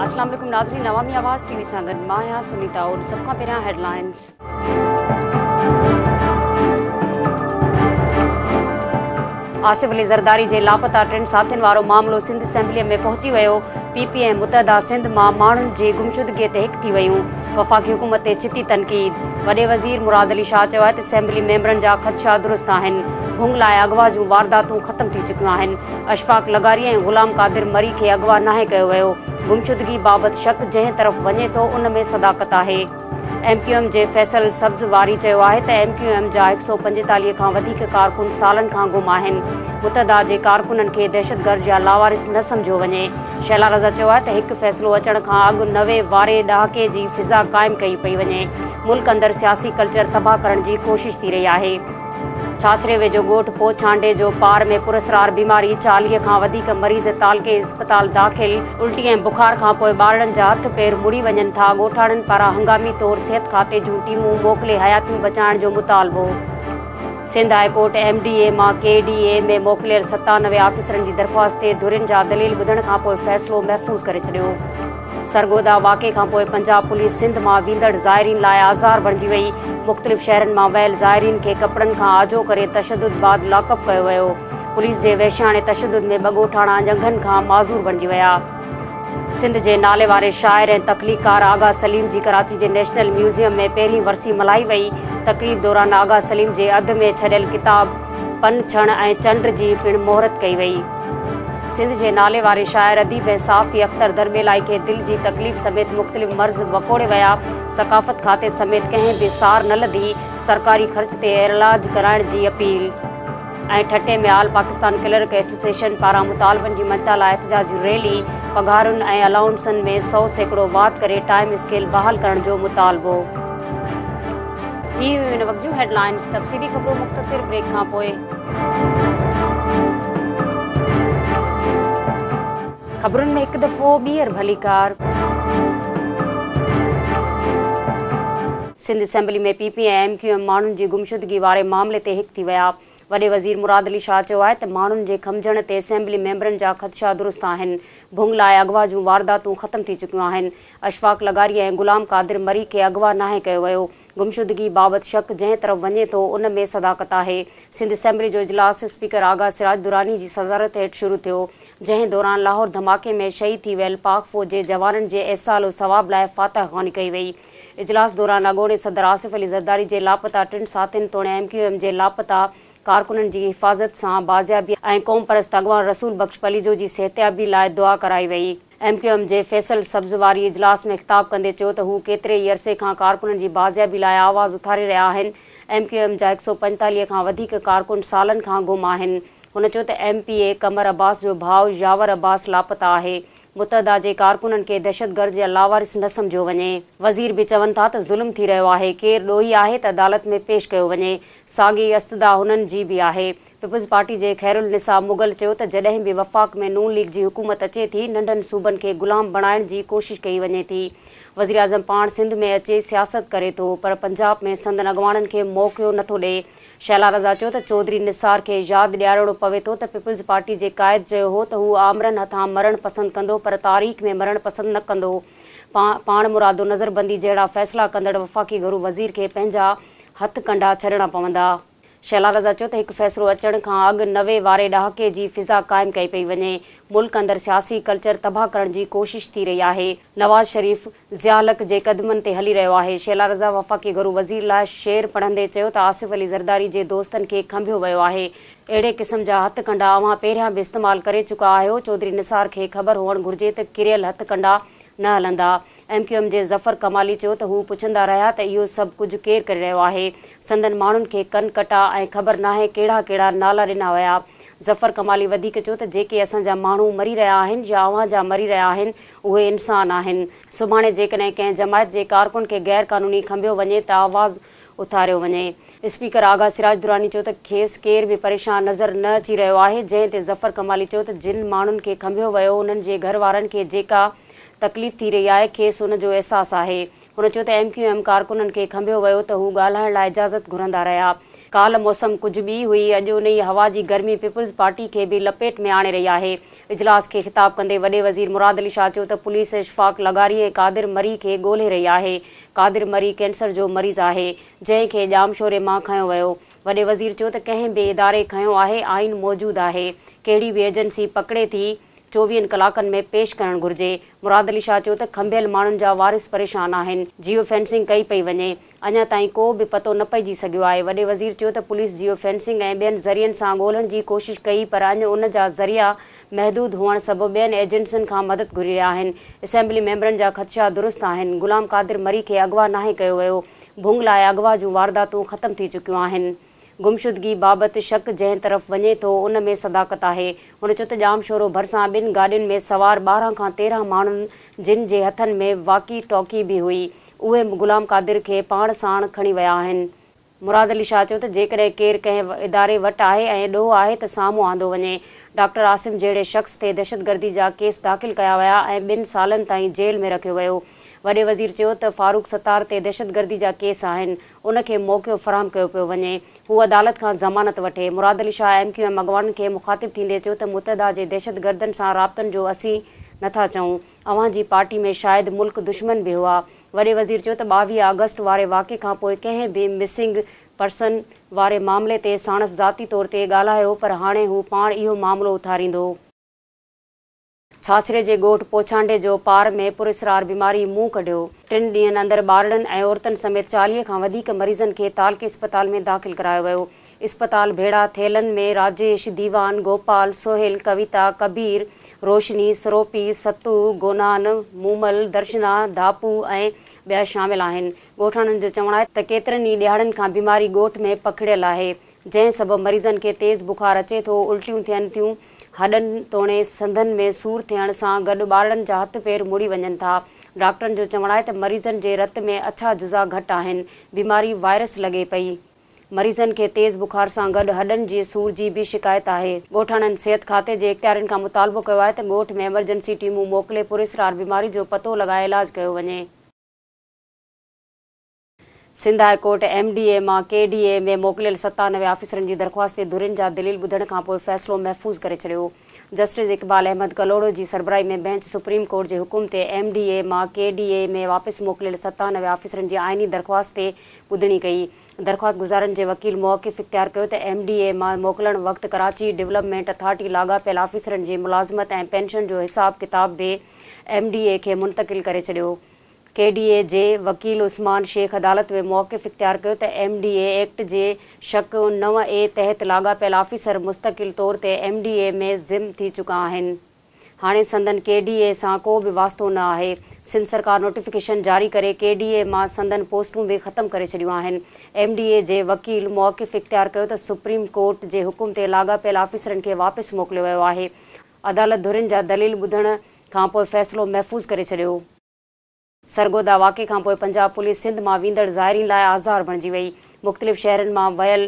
السلام عليڪم ناظرين عوامي آواز ٽي وي سان گڏ مان آهيان سنيتا اوڏ سڀ کان پهريان هيڊلائنز. آصف علي زرداري جي لاپتا ٽن ساٿين وارو معاملو سنڌ اسيمبلي ۾ پهچي ويو، پي پي ۽ متحده سنڌ مان ماڻهن جي گمشدگي تي هڪ ٿي ويون، وفاقي حڪومت تي ڇتي تنقيد، وڏي وزير مراد علي شاهه چيو آهي ته اسيمبلي ميمبرن جا خدشا درست آهن، ڀنگ لاء اغوا جون وارداتون ختم ٿي چڪيون آهن، اشفاق لغاري ۽ غلام قادر مري کي اغوا ناهي ڪيو ويو، گمشدگي بابت شڪ جنهن طرف وڃي ٿو ان ۾ صداقت آهي. ايم ڪيو ايم جي فيصل سبز واري چيو آهي ته ايم ڪيو ايم جا 145 کان وڌيڪ ڪارڪن سالن کان گم آهن، متحده جي ڪارڪنن کي دهشتگرد يا لاوارث نه سمجهيو وڃي. شهلا رضا چيو آهي ته هڪ فيصلو اچڻ کان اڳ 90 واري ڏهاڪي جي فضا قائم ڪئي پئي وڃي، ملڪ اندر سياسي ڪلچر تباهه ڪرڻ جي ڪوشش ٿي رهي آهي. ڇاڇري ويجهو ڳوٺ پوڇانڊي جو پار ۾ پراسرار بيماري، 40 کان وڌيڪ مريض تعلقي اسپتال داخل، الٽي ۽ بخار کانپوء ٻارڙن جا هٿ پير مڙي وڃن ٿا، ڳوٺاڻن پاران هنگامي طور صحت کاتي جون ٽيمون موڪلي حياتيون بچائڻ جو مطالبو. Sindh high court M D A مان ڪي ڊي اي ۾ موڪليل 97 آفيسرن جي درخواست تي ڌرين جا دليل ٻڌڻ کانپوء فيصلو محفوظ ڪري ڇڏيو. سرگوڌا واقعي کانپوء پنجاب پوليس سنڌ مان ويندڙ زائرين لاء آزار بڻجي وئي، مختلف شهرن مان ويل زائرين کي ڪپڙن کان آجو ڪري تشدد بعد لاڪ اپ ڪيو ويو، پوليس جي وحشياڻي تشدد ۾ ٻه ڳوٺاڻا ڄنگهن کان معذور بڻجي ويا. سنڌ جي ناليواري شاعر ۽ تخليقڪار آغا سليم جي ڪراچي جي نيشنل ميوزيم ۾ پهرين ورسي ملهائي وئي، تقريب دوران آغا سليم جي اڌ ۾ ڇڏيل ڪتاب پن ڇڻ ۽ چنڊ جي پڻ مهورت ڪئي وئي. سنڌ جي نالي واري شاعر، اديب ۽ صحافي اختر درٻيلائي کي دل جي تڪليف سميت مختلف مرض وڪوڙي ويا، ثقافت کاتي سميت ڪنهن به سار نه لڌي، سرڪاري خرچ تي علاج ڪرائڻ جي اپيل. ۽ ٺٽي ۾ آل پاڪستان ڪلرڪ ايسوسيئيشن پاران مطالبن جي مڃتا لاء احتجاجي ريلي، پگهارن ۽ الائونسن ۾ 100% واڌ ڪري ٽائيم اسڪيل بحال ڪرڻ جو مطالبو. هي هيون هن وقت جون هيڊلائنز، تفصيلي خبرون مختصر بريڪ کان پوء. خبرن ۾ هڪ دفعو ٻيهر ڀليڪار. Sindh assembly ۾ P P ۽ M Q M ماڻهن جي گمشدگي واري معاملي تي هڪ ٿي ويا. وڏي وزير مراد علي شاهه چيو آهي ته ماڻهن جي کنڀجڻ تي اسيمبلي ميمبرن جا خدشا درست آهن، ڀنگ لاء اغوا جون وارداتون ختم ٿي چڪيون آهن، اشفاق لغاري ۽ غلام قادر مري کي اغوا ناهي ڪيو ويو، گمشدگي بابت شڪ جنهن طرف وڃي ٿو ان ۾ صداقت آهي. سنڌ اسيمبلي جو اجلاس اسپيڪر آغا سراج دراني جي صدارت هيٺ شروع ٿيو، جنهن دوران لاهور ڌماڪي ۾ شهيد ٿي ويل پاڪ فوج جي جوانن جي ايصال ثواب لاء فاتحه خواني ڪئي وئي. اجلاس دوران اڳوڻي صدر آصف علي زرداري جي لاپتا ٽن ساٿين توڻي ايم ڪيو ايم جي لاپتا ڪارڪنن جي حفاظت سان بازيابي ۽ قومپرست اڳواڻ رسول بخش پليجو جي صحتيابي لاء دعا ڪرائي وئي. ايم ڪيو ايم جي فيصل سبز واري اجلاس ۾ خطاب ڪندي چيو ته هو ڪيتري ئي عرصي کان ڪارڪنن جي بازيابي لاء آواز اٿاري رهيا آهن، ايم ڪيو ايم جا 145 کان وڌيڪ ڪارڪن سالن کان گم آهن. هن چيو ته ايم پي اي قمر عباس جو ڀاء ياور عباس لاپتا آهي، متحده جي ڪارڪنن کي دهشتگرد يا لاوارث نه سمجهيو وڃي. وزير به چون ٿا ته ظلم ٿي رهيو آهي، ڪير ڏوهي آهي ته عدالت ۾ پيش ڪيو وڃي، ساڳي استدعا هنن جي به آهي. پيپلز پارٽي جي خيرالنساء مغل چيو ته جڏهن به وفاق ۾ نون ليگ جي حڪومت اچي ٿي ننڍن صوبن کي غلام بڻائڻ جي ڪوشش ڪئي وڃي ٿي. وزيراعظم پاڻ سنڌ ۾ اچي سياست ڪري ٿو پر پنجاب ۾ سندن اڳواڻن کي موقعو نٿو ڏئي. شهلا رضا چيو ته چوڌري نثار کي ياد ڏيارڻو پوي ٿو ته پيپلز پارٽي جي قائد چيو هو ته هو آمرن هٿان مرڻ پسند ڪندو پر تاريخ ۾ مرڻ پسند نه ڪندو. پاڻمرادو نظربندي جهڙا فيصلا ڪندڙ وفاقي گهرو وزير کي پنهنجا هٿ ڪنڍا ڇڏڻا پوندا. شهلا رضا چيو ته هڪ فيصلو اچڻ کان اڳ 90 واري ڏهاڪي جي فضا قائم ڪئي پئي وڃي، ملڪ اندر سياسي ڪلچر تباهه ڪرڻ جي ڪوشش ٿي رهي آهي، نواز شريف ضياء الحق جي قدمن تي هلي رهيو آهي. شهلا رضا وفاقي گهرو وزير لاء شعر پڙهندي چيو ته آصف علي زرداري جي دوستن کي کنڀيو ويو آهي، اهڙي قسم جا هٿ ڪنڊا اوهان پهريان به استعمال ڪري چڪا آهيو، چوڌري نثار کي خبر هئڻ گهرجي ته ڪريل هٿ ڪنڊا نه هلندا. ايم ڪيو ايم جي ظفر ڪمالي چيو ته هو پڇندا رهيا ته اهو سڀ ڪجهه ڪير ڪري رهيو آهي، سندن ماڻهن کي ڪن ڪٽا ۽ خبر ناهي ڪهڙا ڪهڙا نالا ڏنا ويا. ظفر ڪمالي وڌيڪ چيو ته جيڪي اسان جا ماڻهو مري رهيا آهن يا اوهان جا مري رهيا آهن اهي انسان آهن. سڀاڻي جيڪڏهن ڪنهن جماعت جي ڪارڪن کي غير قانوني کنڀيو وڃي ته آواز اٿاريو وڃي. اسپيڪر آغا سراج دراني چيو ته کيس ڪير به پريشان نظر نه اچي رهيو آهي، جنهن تي ظفر ڪمالي چيو ته جن ماڻهن کي کنڀيو ويو انهن جي گهر وارن کي جيڪا تڪليف ٿي رهي آهي کيس ان جو احساس آهي. هن چيو ته ايم ڪيو ايم ڪارڪنن کي کنڀيو ويو ته هو ڳالهائڻ لاء اجازت گهرندا رهيا. ڪالهه موسم ڪجهه ٻي هئي، اڄ انهيء هوا جي گرمي پيپلز پارٽي کي به لپيٽ ۾ آڻي رهي آهي. اجلاس کي خطاب ڪندي وڏي وزير مراد علي شاهه چيو ته پوليس اشفاق لغاري ۽ قادر مري کي ڳولهي رهي آهي، قادر مري ڪينسر جو مريض آهي، جنهن کي ڄامشوري مان کنيو ويو. وڏي وزير چيو ته ڪنهن به اداري کنيو آهي، آئين موجود آهي، ڪهڙي به ايجنسي پڪڙي ٿي، چوويهن ڪلاڪن ۾ پيش ڪرڻ گهرجي. مراد علي شاهه چيو ته کنڀيل ماڻهن جا وارث پريشان آهن، جيو فينسنگ ڪئي پئي وڃي، اڃا تائين ڪو به پتو نه پئجي سگهيو آهي. وڏي وزير چيو ته پوليس جيو فينسنگ ۽ ٻين ذريعن سان ڳولڻ جي ڪوشش ڪئي پر اڃ ان جا ذريعا محدود هئڻ سبب ٻين ايجنسين کان مدد گهري رهيا آهن. اسيمبلي ميمبرن جا خدشا درست آهن، غلام قادر مري کي اغوا ناهي ڪيو ويو، ڀنگ لاء اغوا جون وارداتون ختم ٿي چڪيون آهن. گمشدگي بابت شڪ جنهن طرف وڃي ٿو ان ۾ صداقت آهي. هن چيو ته ڄامشورو ڀرسان ٻن گاڏين ۾ سوار 12 کان 13 ماڻهن جن جي هٿن ۾ واڪي ٽاڪي به هئي اهي غلام قادر کي پاڻ ساڻ کڻي ويا آهن. مراد علي شاهه چيو ته جيڪڏهن ڪير ڪنهن اداري وٽ آهي ۽ ڏوهه آهي ته سامهون آندو وڃي. ڊاڪٽر عاصم جهڙي شخص تي دهشتگردي جا ڪيس داخل ڪيا ويا ۽ ٻن سالن تائين جيل ۾ رکيو ويو. وڏي وزير چيو ته فاروق ستار تي دهشتگردي جا ڪيس آهن. ان کي موقعو فراهم ڪيو پيو وڃي، هو عدالت کان ضمانت وٺي. Murad Ali Shah M Q M اڳواڻن کي مخاطب ٿيندي چيو ته متحده جي دهشتگردن سان رابطن جو اسين نه ٿا چئون، اوهان جي پارٽي ۾ شايد ملڪ دشمن به هئا. وڏي وزير چيو ته 22 آگسٽ واري واقعي کانپوء ڪنهن به مسنگ پرسن واري معاملي تي ساڻس ذاتي طور تي ڳالهايو پر هاڻي هو پاڻ اهو معاملو اٿاريندو. ڇاڇري جي ڳوٺ پوڇانڊي جو پار ۾ پراسرار بيماري منهن ڪڍيو. ٽن ڏينهن اندر ٻارڙن ۽ عورتن سميت 40 کان وڌيڪ مريضن کي تعلقي اسپتال ۾ داخل ڪرايو ويو. اسپتال ڀيڙا ٿيلن ۾ راجيش، ديوان، گوپال، سهيل، ڪويتا، ڪبير، روشني، سروپي، ستو، گونان، مومل، درشنا، ڌاپو ۽ ٻيا شامل آهن. ڳوٺاڻن جو چوڻ آهي ته ڪيترن ئي ڏهاڙن کان بيماري ڳوٺ ۾ پکڙيل آهي. جنهن سبب مريضن کي تيز بخار اچي ٿو، الٽيون ٿين ٿيون، هڏن توڻي سنڌن ۾ سور ٿيڻ سان گڏ ٻارڙن جا هٿ پير مڙي وڃن ٿا. ڊاڪٽرن جو چوڻ آهي ته مريضن جي رت ۾ اڇا جزا گهٽ آهن، بيماري وائرس لڳي پئي. مريضن کي تيز بخار سان گڏ هڏن جي سور جي به شڪايت آهي. ڳوٺاڻن صحت کاتي جي اختيارين کان مطالبو ڪيو آهي ته ڳوٺ ۾ ايمرجنسي ٽيمون موڪلي پراسرار بيماري جو پتو لڳائي علاج ڪيو وڃي. Sindh high court M D A مان ڪي ڊي اي ۾ موڪليل 97 آفيسرن جي درخواست تي ڌرين جا دليل ٻڌڻ کانپوء فيصلو محفوظ ڪري ڇڏيو. جسٽس اقبال احمد ڪلهوڙو جي سربراهي ۾ بئنچ سپريم ڪورٽ جي حڪم تي ايم ڊي اي مان ڪي ڊي اي ۾ واپس موڪليل 97 آفيسرن جي آئيني درخواست تي ٻڌڻي ڪئي. درخواست گذارن جي وڪيل موقف اختيار ڪيو ته ايم ڊي اي مان موڪلڻ وقت ڪراچي ڊولپمينٽ اٿارٽي لاڳاپيل آفيسرن جي ملازمت ۽ پينشن جو حساب ڪتاب به ايم ڊي اي کي منتقل ڪري ڇڏيو. ڪي ڊي اي جي وڪيل عثمان شيخ عدالت ۾ موقف اختيار ڪيو ته ايم ڊي اي ايڪٽ جي شق 9 اي تحت لاڳاپيل آفيسر مستقل طور تي ايم ڊي اي ۾ ضم ٿي چڪا آهن، هاڻي سندن ڪي ڊي اي سان ڪو به واسطو نه آهي، سنڌ سرڪار نوٽيفڪيشن جاري ڪري ڪي ڊي اي مان سندن پوسٽون به ختم ڪري ڇڏيون آهن. ايم ڊي اي جي وڪيل موقف اختيار ڪيو ته سپريم ڪورٽ جي حڪم تي لاڳاپيل آفيسرن کي واپس موڪليو ويو آهي، عدالت ڌرين جا دليل ٻڌڻ کانپوء فيصلو محفوظ ڪري ڇڏيو. سرگوڌا واقعي کانپوء پنجاب پوليس سنڌ مان ويندڙ زائرين لاء آزار بڻجي وئي. مختلف شهرن مان ويل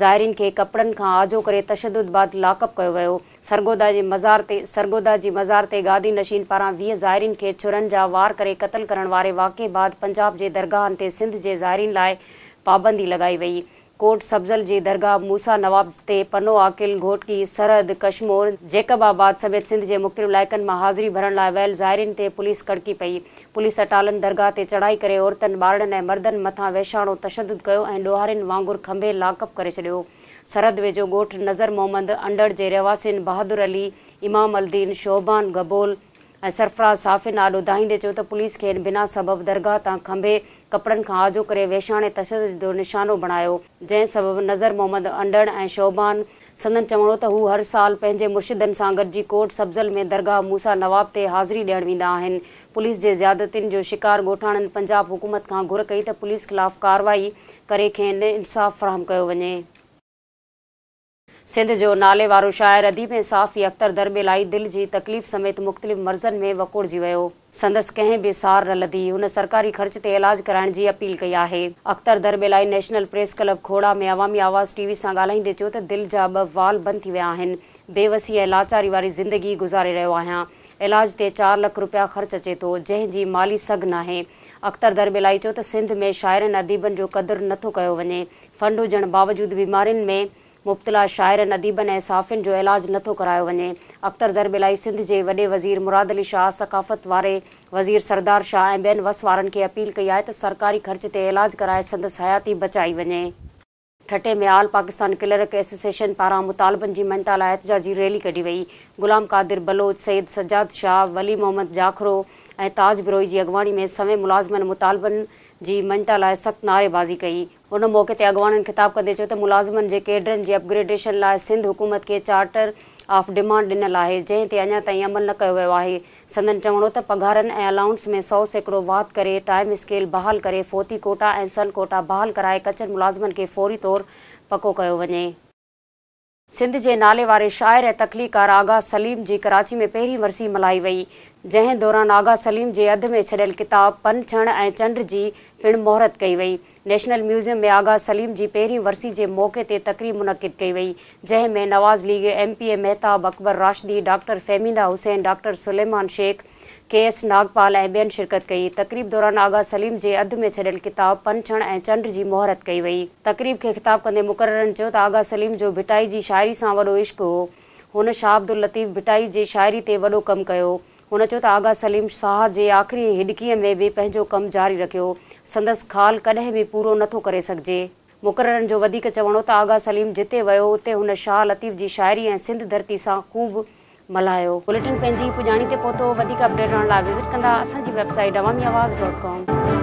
زائرين کي ڪپڙن کان آجو ڪري تشدد بعد لاڪپ ڪيو ويو. سرگوڌا جي مزار تي سرگوڌا جي مزار تي گادي نشين پاران 20 زائرين کي ڇرن جا وار ڪري قتل ڪرڻ واري واقعي بعد پنجاب جي درگاهن تي سنڌ جي زائرين لاء پابندي لڳائي وئي. ڪوٽ سبزل جي درگاهه موسيٰ نواب تي پنو عاقل، گهوٽڪي، سرحد، ڪشمور، جيڪب آباد سميت سنڌ جي مختلف علائقن مان حاضري ڀرڻ لاء ويل زائرين تي پوليس ڪڙڪي پئي. پوليس اٽالن درگاهه تي چڙهائي ڪري عورتن، ٻارڙن ۽ مردن مٿان وحشاڻو تشدد ڪيو ۽ ڏوهارين وانگر کنڀي لاڪپ ڪري ڇڏيو. سرحد ويجهو ڳوٺ نظر محمد انڍڙ جي رهواسين بهادر علي، امام الدين، شعبان گبول، ۽ سرفراز صحافين آڏو دانهيندي چيو ته پوليس کين بنا سبب درگاهه تان کنڀي ڪپڙن کان آجو ڪري وحشاڻي تشدد جو نشانو بڻايو، جنهن سبب نظر محمد انڍڙ ۽ شعبان سندن چوڻ هو ته هو هر سال پنهنجي مرشدن سان گڏجي ڪوٽ سبزل ۾ درگاهه موسيٰ نواب تي حاضري ڏيڻ ويندا آهن. پوليس جي زيادتين جو شڪار ڳوٺاڻن پنجاب حڪومت کان گهر ڪئي ته پوليس خلاف ڪارروائي ڪري کين انصاف فراهم ڪيو وڃي. سنڌ جو ناليوارو شاعر، اديب ۽ صحافي اختر درٻيلائي دل جي تڪليف سميت مختلف مرضن ۾ وڪوڙجي ويو. سندس ڪنهن به سار نه لڌي. هن سرڪاري خرچ تي علاج ڪرائڻ جي اپيل ڪئي آهي. Akhtar Darbelai national press club Khora ۾ Awami Awaz T V سان ڳالهائيندي چيو ته دل جا ٻه وال بند ٿي ويا آهن. بي وسي ۽ لاچاري واري زندگي گذاري رهيو آهيان. علاج تي چار لک رپيا خرچ اچي ٿو، جنهن جي مالي سگهه ناهي. اختر درٻيلائي چيو ته سنڌ ۾ شاعرن اديبن جو قدر نه ٿو ڪيو وڃي، فنڊ هجڻ باوجود بيمارين ۾ مبتلا شاعرن، اديبن ۽ صحافين جو علاج نه ٿو ڪرايو وڃي. اختر درٻيلائي سنڌ جي وڏي وزير مراد علي شاهه، ثقافت واري وزير سردار شاهه ۽ ٻين وس وارن کي اپيل ڪئي آهي ته سرڪاري خرچ تي علاج ڪرائي سندس حياتي بچائي وڃي. ٺٽي ۾ آل پاڪستان ڪلرڪ ايسوسيئيشن پاران مطالبن جي مڃتا لاء احتجاجي ريلي ڪڍي وئي. غلام قادر بلوچ، سيد سجاد شاهه، ولي محمد جاکرو ۽ تاج بروهي جي اڳواڻي ۾ سوين ملازمن مطالبن جي مڃتا لاء سخت نعريبازي ڪئي. ان موقعي تي اڳواڻن خطاب ڪندي چيو ته ملازمن جي ڪيڊرن جي اپگريڊيشن لاء سنڌ حڪومت کي چارٽر آف ڊمانڊ ڏنل آهي، جنهن تي اڃا تائين عمل نه ڪيو ويو آهي. سندن چوڻ هو ته پگهارن ۽ الائونس ۾ 100% واڌ ڪري ٽائيم اسڪيل بحال ڪري فوتي ڪوٽا ۽ سن ڪوٽا بحال ڪرائي ڪچن ملازمن کي فوري طور پڪو ڪيو وڃي. سنڌ جي نالي واري شاعر ۽ تخليقڪار آغا سليم جي ڪراچي ۾ پهرين ورسي ملهائي وئي، جنهن دوران آغا سليم جي اڌ ۾ ڇڏيل ڪتاب پن ڇڻ ۽ چنڊ جي پڻ مهورت ڪئي وئي. نيشنل ميوزيم ۾ آغا سليم جي پهرين ورسي جي موقعي تي تقريب منعقد ڪئي وئي، جنهن ۾ Nawaz league M P A Mehtab Akbar Rashdi, doctor Fahmida Hussain, doctor Suleman Shaikh, K S Nagpal ۽ ٻين شرڪت ڪئي. تقريب دوران آغا سليم جي اڌ ۾ ڇڏيل ڪتاب پن ڇڻ ۽ چنڊ جي مهورت ڪئي وئي. تقريب کي خطاب ڪندي مقررن چيو ته آغا سليم جو ڀٽائي جي شاعري سان وڏو عشق هو. هن شاهه عبداللطيف ڀٽائي جي شاعري تي وڏو ڪم ڪيو. هن چيو ته آغا سليم ساهه جي آخري هڏڪيء ۾ به پنهنجو ڪم جاري رکيو. سندس خال ڪڏهن به پورو نه ٿو ڪري سگهجي. مقررن جو وڌيڪ چوڻ هو ته آغا سليم جتي ويو اتي هن شاهه لطيف جي شاعري ۽ سنڌ ڌرتي سان خوب ملهايو. بليٽن پنهنجي پڄاڻي تي پهتو. وڌيڪ اپڊيٽ رهڻ لاء وزٽ ڪندا اسان جي ويب سائيٽ عوامي آواز ڊاٽ ڪام.